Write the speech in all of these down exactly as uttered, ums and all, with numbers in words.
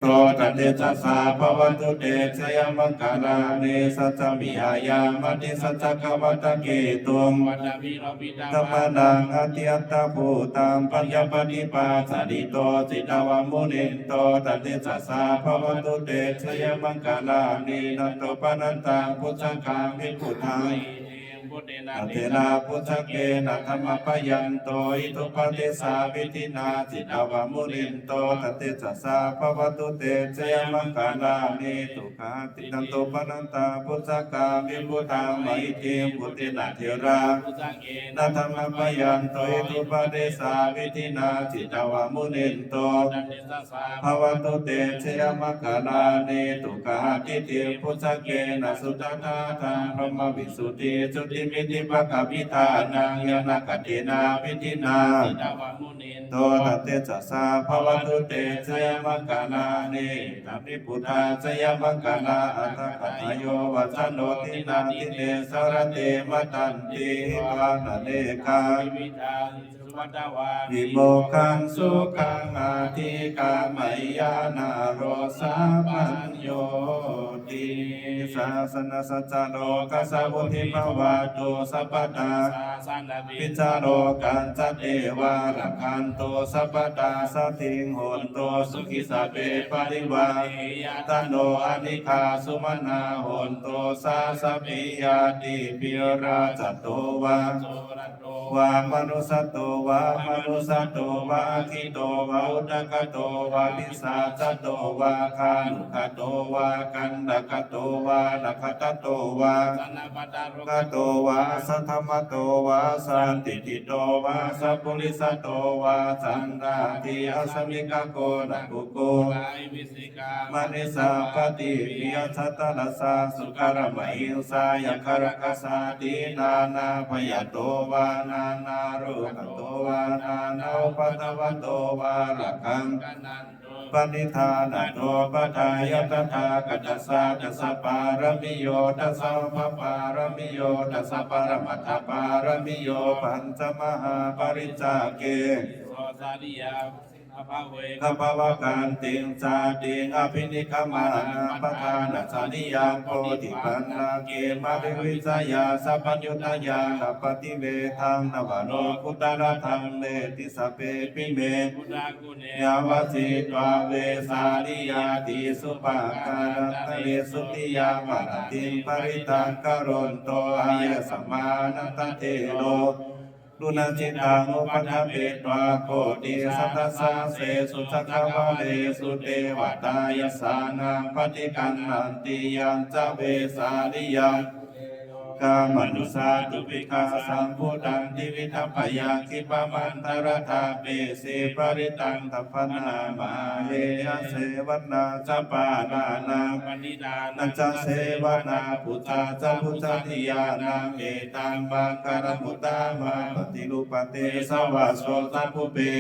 to taṃ tejasā bhavatu te jayamaṅgalāni. Saccaṃ vihāya matisaccakavādaketuṃ vādābhiropitamanaṃ atiandhabhūtaṃ paññāpadīpajalito jitavā munindo taṃ tejasā bhavatu te jayamaṅgalāni. Nandopanandabhujagaṃ vibudhaṃ mahiddhiṃ puttena therabhujagena damāpayanto iddhūpadesavidhinā jitavā munindo taṃ tejasā bhavatu te jayamaṅgalāni. Duggāhadiṭṭhibhujagā vibudhā mahiddhiṃ puttena therabhujagena damāpayanto iddhūpadesavidhinā jitavā munindo bhavatu te jayamaṅgalāni. Duggāhadiṭṭhibhujagena sudaṭṭhahatthaṃ brahmaṃ visuddhijutimiddhibakābhidhānaṃ ñāṇāgadena vidhinā jitavā munindo taṃ tejasā bhavatu te jayamaṅgalāni. Etāpi buddhajayamaṅgalaaṭṭhagāthā yo vācano dinadine sarate matandī hitvānanekavividhāni cupaddavāni mokkhaṃ sukhaṃ adhigameyya naro sapañño ti. Sāsanasacca lokassa vuḍḍhī bhavatu sabbadā, sāsanabhī ca lokassa devā rakkhantu sabbadā, saddhiṃ hotu sukhī sabbe parivārena, atano anīghā sumanā hontu. Sāsanabhī ñātibhi rājato vā corato vā manussato vā amānussato vā aggito vā udakato vā pisācato vā khāṇukato vā kaṇṭakato vā nakkhattato vā janapadarogato vā saddhammato vā sandiṭṭhito vā sappurisato vā caṇḍahatthi-assa-miga-goṇa-kukkura-ahi-vicchika-maṇisappa-dīpi-accha-taraccha-sūkara-mahiṃsa-yakkha-rakkhasādīhi nānābhayato vā nānārogato vā nānāupaddavato vā rakkhaṃ bandhānato pāpāya tathāgatassa dasa pāramiyo dasa upapāramiyo dasa paramattha pāramiyo pañca mahāpariccāge bhavekabhāvakantiṃ jātiṃ abhinikkhamanaṃ padhānacariyaṃ bodhipallaṅke mātā vijjāya sapaññuttaya appaṭivedhaṃ navalokuttaradhammeti sabbepime buddhaguṇe āvajjitvā vesāliyā tīsu pākārantaresu tiyāmarattiṃ parittaṃ karonto āyasmā ānandatthero runāsitaṃ upaṭṭhapetvā koṭisatasahassesu cakkavāḷesu devatā yassāṇaṃ paṭiggaṇhanti. Yañca vesāliyaṃ kāmanussādubbhikkhasambhūtaṃ tividham bhayaṃ khippamantaratthaṃ vesi parittaṃ tapphaṇāma he. Asevanā ca bālānaṃ paṇḍitānañca sevanā pūjā ca pūjanīyānaṃ etam maṅgalam uttamaṃ. Paṭirūpadesavāso ca pubbe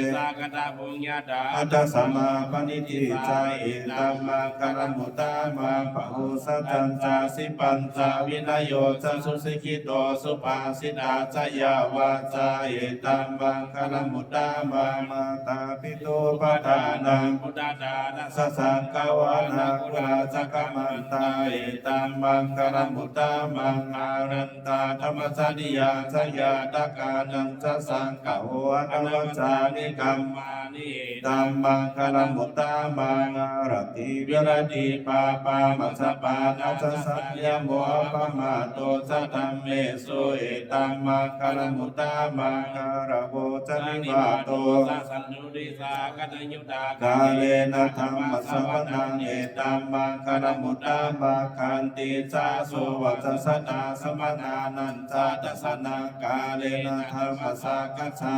attasammāpaṇidhi ca etam maṅgalam uttamaṃ. Bāhusaccañca sippañca vinayo ca susikkhito subhāsitā ca yā vācā etam maṅgalam uttamaṃ. Mātāpituupaṭṭhānaṃ puttadārassa saṅgaho anākulā ca kammantā etam maṅgalam uttamaṃ. Āran tā dhammacariyā ca ñātakānañca saṅgaho anavajjāni kammāni etam maṅgalam uttamaṃ. Āratī viratī pāpā majjapānā ca saññamo appamādo ca dhammesu etam maṅgalam uttamaṃ. Gāravo ca nivāto ca santu ṭhī ca kataññutā kālena dhammassavanaṃ etam maṅgalam uttamaṃ. Khantī ca sovacassatā samaṇānañca dassanaṃ kālena dhammasākacchā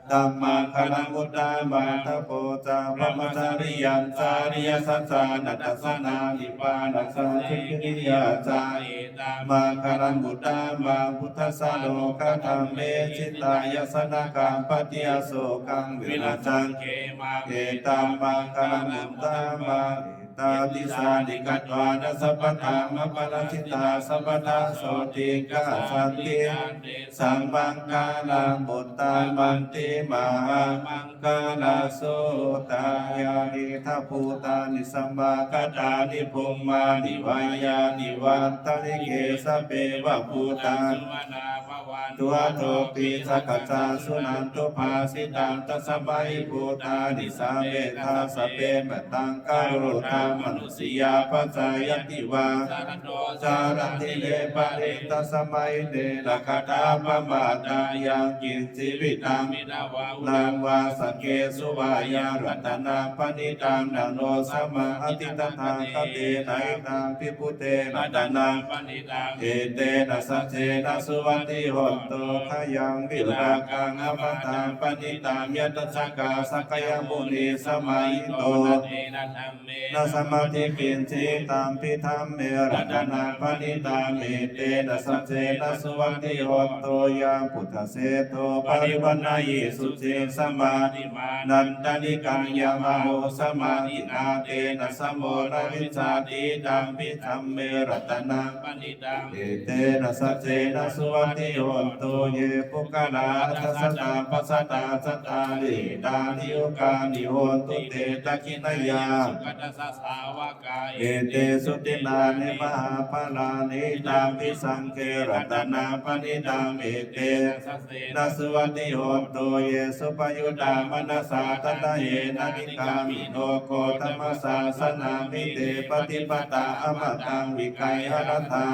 etam maṅgalam uttamaṃ. Tapo ca brahmacariyañca ariyasaccāna dassanaṃ nibbānasacchikiriyā ca etam maṅgalam uttamaṃ. Phuṭṭhassa lokadhammehi cittaṃ yassa na kampati asokaṃ virajaṃ khemaṃ etam maṅgalam uttamaṃ. Etādisāni katvāna sabbatthamaparājitā sabbattha sotthiṃ gacchanti etam maṅgalam uttamanti. Mahāmaṅgalasuttaṃ. Yānīdha bhūtāni samāgatāni bhummāni vā yāni va antalikkhe sabbeva bhūtā sumanā bhavantu athopi sakkacca suṇantu bhāsitaṃ. Tasmā hi bhūtā nisāmetha sabbe mettaṃ karotha manusiyā pajāya divā saranto saranti re pare tasmā hi ne rakkhatha appamādaṃ. Yaṃ kiñci vittaṃ idha vā huraṃ vā saggesu vā yaṃ ratanaṃ paṇītaṃ na no samaṃ atthi tathāgatena idampi buddhe ratanaṃ paṇītaṃ etena saccena suvatthi hotu. Khayaṃ virāgaṃ amataṃ paṇītaṃ yadajjhagā sakyamunī samāhito na tena dhammena samatthi kiñci idampi dhamme ratanaṃ paṇītaṃ etena saccena suvatthi hotu. Yaṃ buddhaseṭṭho parivaṇṇayī suciṃ samādhimānantarikaññamāhu samādhinā tena samo na vijjati idampi dhamme ratanaṃ paṇītaṃ etena saccena suvatthi hotu. Ye puggalā aṭṭha sataṃ pasatthā cattāri etāni yugāni honti te dakkhiṇeyyā sugatassa sāvakā etesu dinnāni mahapphalāni idampi saṅghe ratanaṃ paṇītaṃ etena saccena suvatthi hotu. Ye suppayuttā manasā daḷhena nikkāmino gotamasāsanamhi te pattipattā amataṃ vigayha laddhā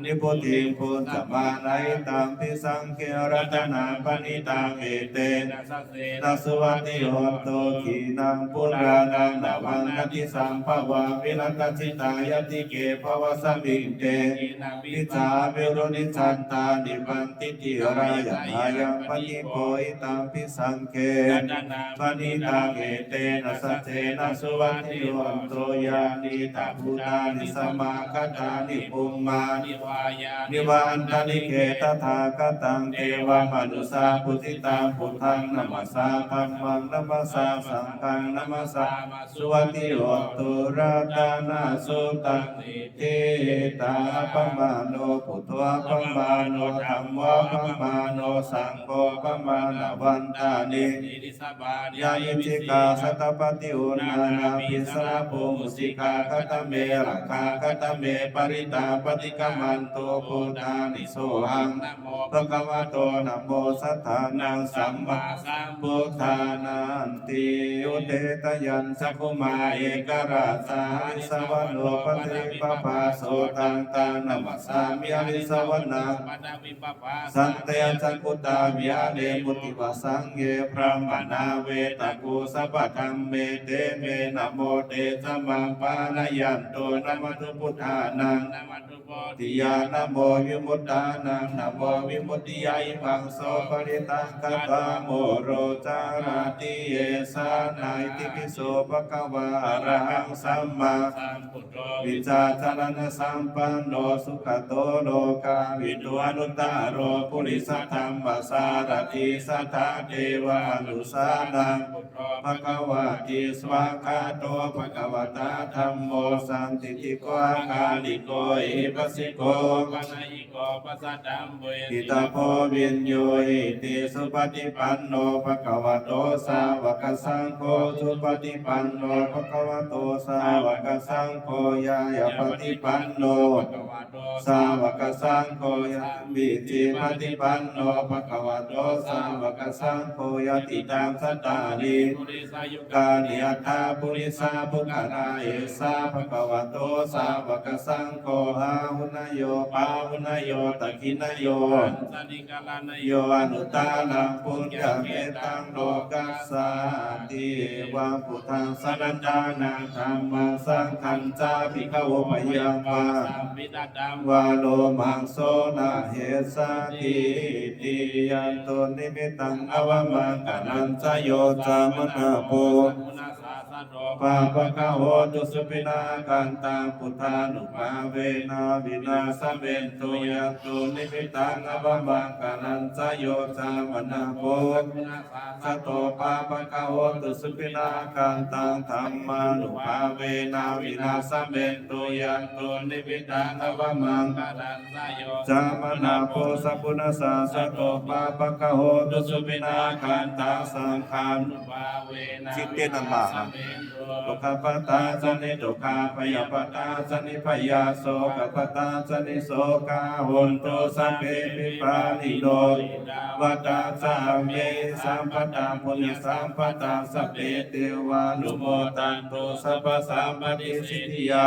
nibbutiṃ bhuñjamānā idampi saṅghe ratanaṃ paṇītaṃ etena saccena suvatthi hotu. Khīṇaṃ purāṇaṃ navaṃ natthi sambhavaṃ virattacittāyatike bhavasmiṃ te khīṇabījā aviruḷhichandā nibbanti dhīrā yathāyaṃ padīpo idampi saṅghe ratanaṃ paṇītaṃ etena saccena suvatthi hotu. Yānīdha bhūtāni samāgatāni bhummāni vā yāni va antalikkhe tathāgataṃ devamanussapūjitaṃ buddhaṃ namassāma dhammaṃ namassāma saṅghaṃ namassāma suvatthi hotu. Ratanasuttaṃ niṭṭhitaṃ. Appamāṇo buddho appamāṇo dhammo appamāṇo saṅgho pamāṇavantāni siriṃsapāni ahi vicchikā satapadī uṇṇānābhī sarabū mūsikā katā me rakkhā katā me parittā paṭikkamantu bhūtāni sohaṃ namo bhagavato namo sattannaṃ sammāsambuddhānanti. Udetayañcakkhumā ekarājā harissavaṇṇo paṭhavippabhāso taṃ taṃ namassāmi harissavaṇṇaṃ paṭhavippabhāsaṃ tejasā guttā viharemu divassaṃ ye brāhmaṇā vedagu sabbadhamme te me namo te ca maṃ pālayantu. Namatthu buddhānaṃ namatthu bodhiyā namo vimuttānaṃ namo vimuttiyā imaṃ so parittaṃ katvā moro carati esana. Itipi so bhagavā arahaṃ sammāsambuddho vijjācaraṇasampanno sugato lokavidū anuttaro purisadammasārathi satthā devamanussānaṃ buddho bhagavāti. Svākkhāto bhagavatā dhammo sandiṭṭhiko akāliko ehipassiko opanayiko paccattaṃ veditabbo viññūhīti. Supaṭipanno bhagavato sāvakasaṅgho supaṭipanno bhagavato sāvakasaṅgho ñāyapaṭipanno bhagavato sāvakasaṅgho sāmīcipaṭipanno bhagavato sāvakasaṅgho yadidaṃ cattāri purisayugāni aṭṭha purisapuggalā esa bhagavato sāvakasaṅgho āhuneyyo pāhuneyyo dakkhiṇeyyo añjalikaraṇīyo anuttaraṃ puññakkhettaṃ lokassāti. Evaṃ buddhaṃ janantānaṃ dhammaṃ saṅghañca bhikkhavo bhayaṃ vā sampīdattaṃ vā lomahaṃso na hessatīti. Yandunnimittaṃ avamaṅgalañca yo cāmanāpo pāpaggaho dussupinaṃ akantaṃ buddhānubhāvena vināsamentu. Yaṃ dunnimittaṃ avamaṅgalañca yo cāmanāpo sato pāpaggaho dussupinaṃ akantaṃ dhammānubhāvena vināsamentu. Yaṃ dunnimittaṃ avamaṅgalañca yo cāmanāpo sakuṇassa sato pāpaggaho dussupinaṃ akantaṃ saṅghānubhāvena vināsamentu. Dukkhappattā ca niddukkhā bhayappattā ca nibbhayā sokappattā ca nissokā hontu sabbepi pāṇino. Ettāvatā ca amhehi sambhataṃ puññasampadaṃ sabbe devānumodantu sabbasampattisiddhiyā.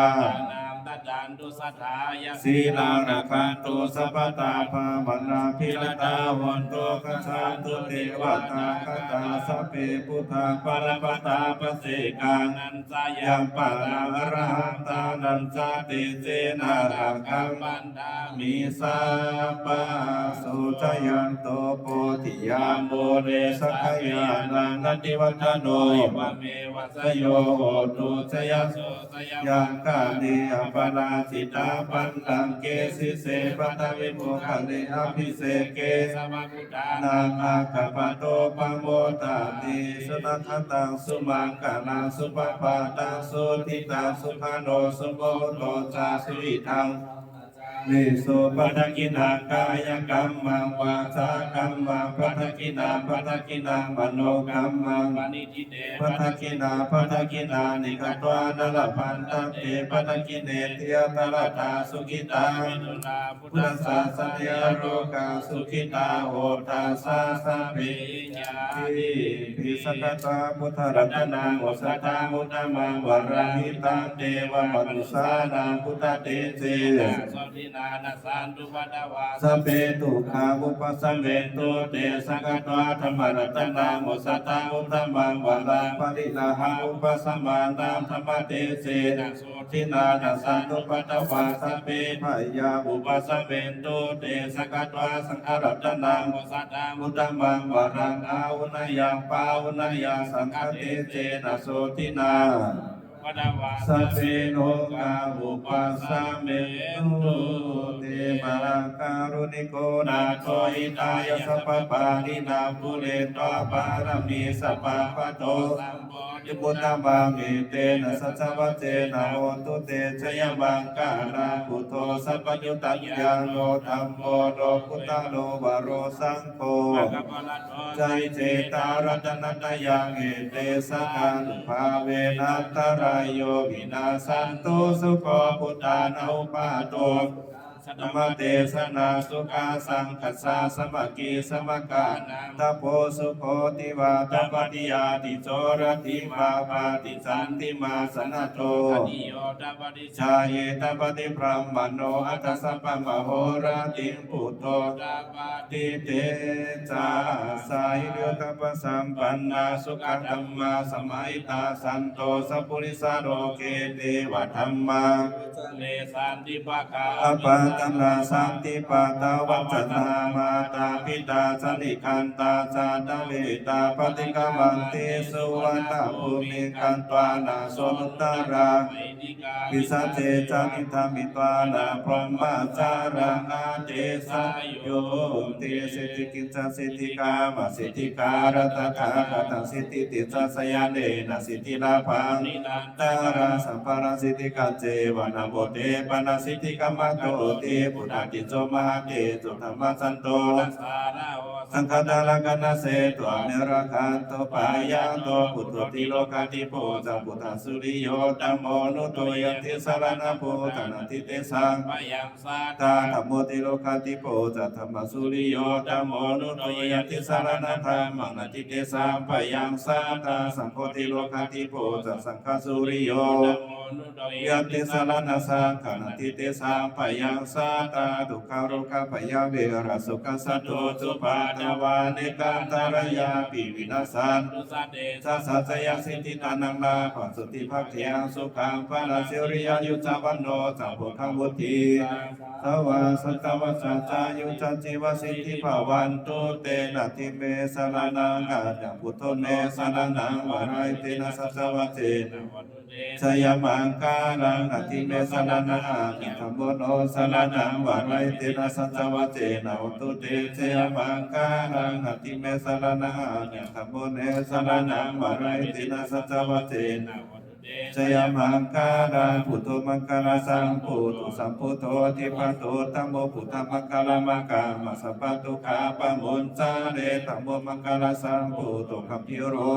Sīlaṃ rakkhantu sabbadā bhāvanābhiratā hontu gacchantu devatāgatā. Sabbe buddhā balappattā paccekānañca yaṃ balaṃ arahantānañca tejena rakkhaṃ bandhāmi sabbaso. Jayanto bodhiyā mūle sakyānaṃ nandivaḍḍhano evameva jayo hotu jayassu jayamaṅgale. Aparājitapallaṅke sīse paṭhavipokkhare abhiseke sabbabuddhānaṃ aggappatto pamodati. Sunakkhattaṃ sumaṅgalaṃ supabhātaṃ suhuṭṭhitaṃ sukhaṇo sumuhutto ca suyiṭṭhaṃ brahmacārisu. Padakkhiṇaṃ kāyakammaṃ vācākammaṃ padakkhiṇaṃ padakkhiṇaṃ manokammaṃ paṇidhi te padakkhiṇā. Padakkhiṇāni katvāna labhantatthe padakkhiṇe. Diyā ṭṭhāladdhā sukhitā buddhasāsane arogā sukhitā hotha saha sabbehi ñātibhi. Sakkatvā buddharatanaṃ osathaṃ uttamaṃ varaṃ hitaṃ devamanussānaṃ buddhatejena sotthinā nassantupaddavā sabbe dukkhā vūpasamentu te. Sakkatvā dhammaratanaṃ osathaṃ uttamaṃ varaṃ pariḷāhūpasamanaṃ dhammatejena sotthinā nassantupaddavā sabbe bhayā vūpasamentu te. Sakkatvā saṅgharatanaṃ osathaṃ uttamaṃ varaṃ āhuneyyaṃ pāhuneyyaṃ saṅghatejena sotthinā sabbe rogā vūpasamentu te. Mahākāruṇiko nātho hitāya sabbapāṇinaṃ pūretvā pāramī sabbā patto sambodhimuttamaṃ. Etena saccavajjena hotu te jayamaṅgalaṃ. Buddho sabbaññutañāṇo dhammo lokuttaro varo saṅgho ca iccettā ratanattayaṃ. Etesa ānubhāvena antarāyo vināsantu. Sukho buddhānaṃ uppādo dhammadesanā sukhā saṅghassa sāmaggī samaggānaṃ tapo sukho. Tīrā tapati ātijo rati mā pāti santimā sanato atiyo tapati jhāyī tapati brāhmaṇo atha sabbamahorattiṃ buddho tapati tejasā. Hiriyottappasampannā sukkadhammasamāhitā santo sappurisā loke devadhammā āppannā santi pādā vajjanā mātā pitā ca nikkhantā jātaveda paṭikkamanti. Suvaṇṇabhūmiṃ gantvāna koṇḍaññe pisāce ca niddhamitvāna brahmajālaṃ adesayi. Siddhikiccasiddhikāmasiddhikāratadakkhattaṃ siddhiticcasayānena siddhilābhaṃ taṃ sabbaraṃ siddhikacceva namo te paṇasiddhikamatotti. Buddhādhijo mahātejo dhammasanto saṅghadharāgaṇaseṭṭho averā akkanto pahāyanto buddho tilokkadīpo ca buddhasūriyo dhammo nuddho. Yadi saraṇaṃ buddhaṃ natthi tesaṃ bhayaṃ satthā dhammo tilokkadīpo ca dhammasūriyo dhammo nuddho. Yadi saraṇaṃ dhammaṃ natthi tesaṃ bhayaṃ satthā saṅgho tilokkadīpo ca saṅghasūriyo dhammo nuddho. Yanti saraṇaṃ saṅghaṃ, natthi tesaṃ bhayaṃ. Satā dukkhā rogā bhayā verā, sokā sattu cupaddavā, anekāntarāyāpi vinassantu ca tejasā. Jayasiddhi dhanaṃ lābhaṃ, sotthi bhāgyaṃ sukhaṃ balaṃ, siri āyu ca vaṇṇo ca, bhogaṃ vuḍḍhī ca yasavā, satavassā ca āyū ca, jīvasiddhī bhavantu te. Natthi me saraṇaṃ aññaṃ, buddho me saraṇaṃ varaṃ, etena saccavajjena jayamaṅgalaṃ. Natthi me saraṇaṃ aññaṃ, dhammo me saraṇaṃ varaṃ, etena saccavajjena, hotu te jayamaṅgalaṃ. Natthi me saraṇaṃ aññaṃ, dhammo me saraṇaṃ varaṃ, etena saccavajjena, jayamaṅgalaṃ. Buddho maṅgalasambhūto, sambuddho dīpato, dhammo buddhamaṅgalamāgamma, sabbadukkhā pamuñcare. Dhammo maṅgalasambhūto, gambhīro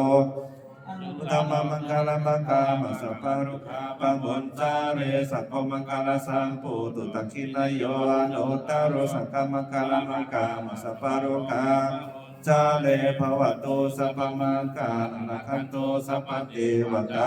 dhammamaṅgalamāgamma, sabbarogā pamuñcare. Saṅgho maṅgalasambhūto, dakkhiṇeyyo anuttaro, saṅghamaṅgalamāgamma, sabbarogā pamuñcare. Bhavatu sabbamaṅgalaṃ, rakkhantu sabbadevatā,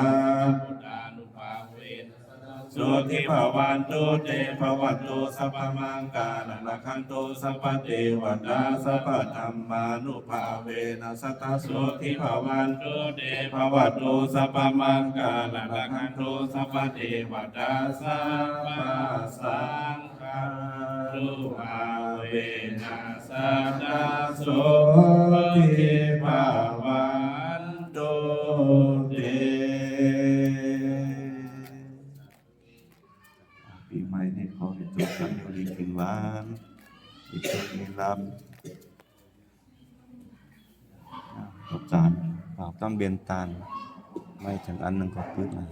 sotthī bhavantu te. Bhavatu sabbamaṅgalaṃ, rakkhantu sabbadevatā, sabbadhammānubhāvena, sadā sotthī bhavantu te. Bhavatu sabbamaṅgalaṃ, rakkhantu sabbadevatā, sabbasaṅghānubhāvena, sadā sotthī bhavantu te. ปีใหม่นี้ขอให้สุขสันต์อยู่ดีกินหวาน มีโชคมีลาภ อ่า ต้องการ ฝากต้องเบนตาน ไม่ถึงอันหนึ่งก็ปึ๊บมา